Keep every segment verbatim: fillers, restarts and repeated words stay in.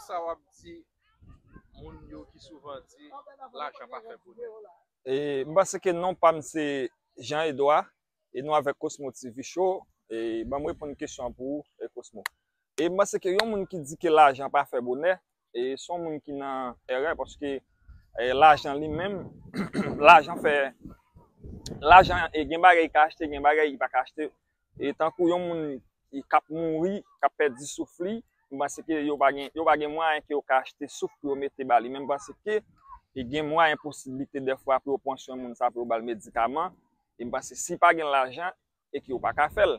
Sa w ap di moun yo ki souvan di lajan pa fè bonè? E m panse ke non pa m se Jean Edouard, e nou avèk Cosmo T V Show. E ban m reponn kesyon an pou ou, e Cosmo. E m panse ke yon moun ki di ke lajan pa fè bonè, e se yon moun ki nan erè, paske e, lajan li menm, lajan fè, lajan e gen bagay ki ka achte, gen bagay ki pa ka achte. E tankou yon moun ki k ap mouri, k ap pèdi souf li, m panse ke yo pa gen, yo pa gen mwayen ke yo ka achte souf pou yo mete ba li. Men m panse ke e gen mwayen, posiblite dèfwa pou yo pran swen moun sa, pou yo ba l medikaman. E m panse si pa gen lajan, e ke yo pa ka fè l.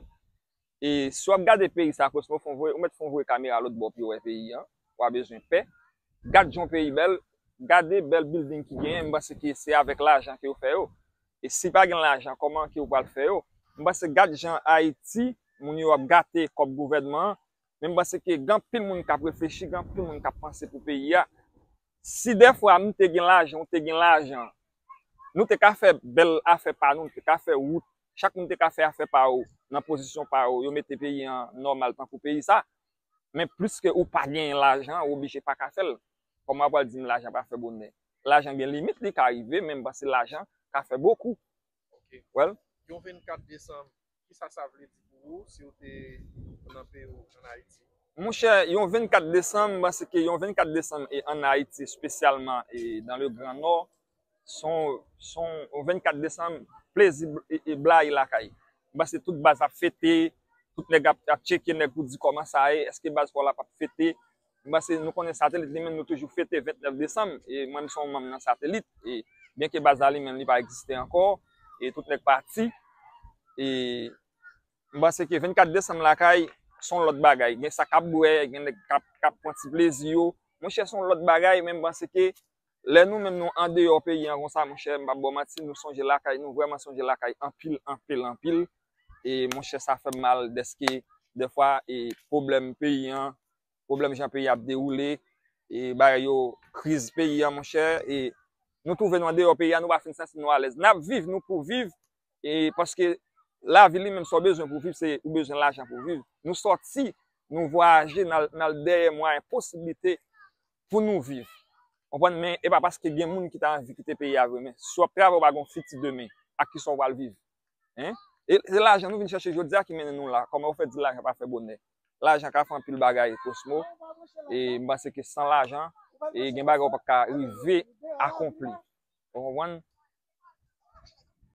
E si w ap gade peyi sa, Cosmo, fò w voye, ou mèt fò w voye kamera lòt bò pou yo wè peyi an. W a bezwen pè. Gad jan peyi bèl, gade bèl building ki genyen, m panse ke se avèk lajan ke yo fè yo. E si pa gen lajan, kòman ke yo pral fè yo? M panse gad jan Ayiti, moun yo ap gate kòb gouvènman an, men m panse ke gen anpil moun k ap reflechi, gen anpil moun k ap panse pou peyi a. Si dèfwa m te gen lajan, ou te gen lajan, nou te ka fè bèl afè pa nou, nou te ka fè wout, chak moun te ka fè afè pa yo nan pozisyon pa yo, yo mete peyi an nòmal tankou peyi sa. Men pliske ou pa genyen lajan, ou oblije pa ka fè l. Kòman w pral di m lajan pa fè bonè? Lajan gen limit, li ka rive, men m panse lajan ka fè bokou. Ok. Well, Yon vennkat desanm, kisa sa vle di pou ou si w te nan peyi w ann Ayiti? Monchè, yon vennkat desanm, m panse ke yon vennkat desanm e ann Ayiti, espesyalman e dans le Grand Nord, son, son yon vennkat desanm, plezi e, e blayi lakay. M panse tout baz ap fete, tout nèg ap, ap tcheke nèg pou di kòman sa ye, èske baz pa w la p ap fete. M panse nou konnen Satelit li menm nou toujou fete vennèf desanm, e mwen m se yon manm nan Satelit, e byenke baz la li menm li pa egziste ankò, e tout nèg pati, e m panse ke vennkat desanm lakay se yon lòt bagay. Gen sa k ap bwè, gen nèg k ap, k ap pran ti plezi yo. Monchè, se yon lòt bagay, men m panse ke lè nou menm nou andeyò peyi an konsa, monchè, m p ap ba w manti, nou sonje lakay, nou vrèman sonje lakay anpil, anpil, anpil. E monchè, sa fè m mal dèske dèfwa e pwoblèm peyi an, pwoblèm jan peyi ap dewoule, e bagay yo, kriz peyi an, monchè, e nou twouve nou andeyò peyi a, nou pa fin santi nou alèz. N ap viv, nou pou viv, e paske lavi li menm sa w bezwen pou viv, se ou bezwen lajan pou viv. Nou sòti, nou vwayaje, n al, n al dèyè mwayen, posiblite pou nou viv. Konprann? Men e pa paske gen moun ki ta anvi kite peyi a vre, men si w ap travay, ou pa gen yon fiti demen, ak kisa w pral viv? Hein? E se lajan nou vin chèche jodi a ki mennen nou la. Kòman ou fè di lajan pa fè bonè? Lajan ka fè anpil bagay, Cosmo. E m panse ke san lajan, e gen bagay ou pa ka rive akonpli. Ou konprann?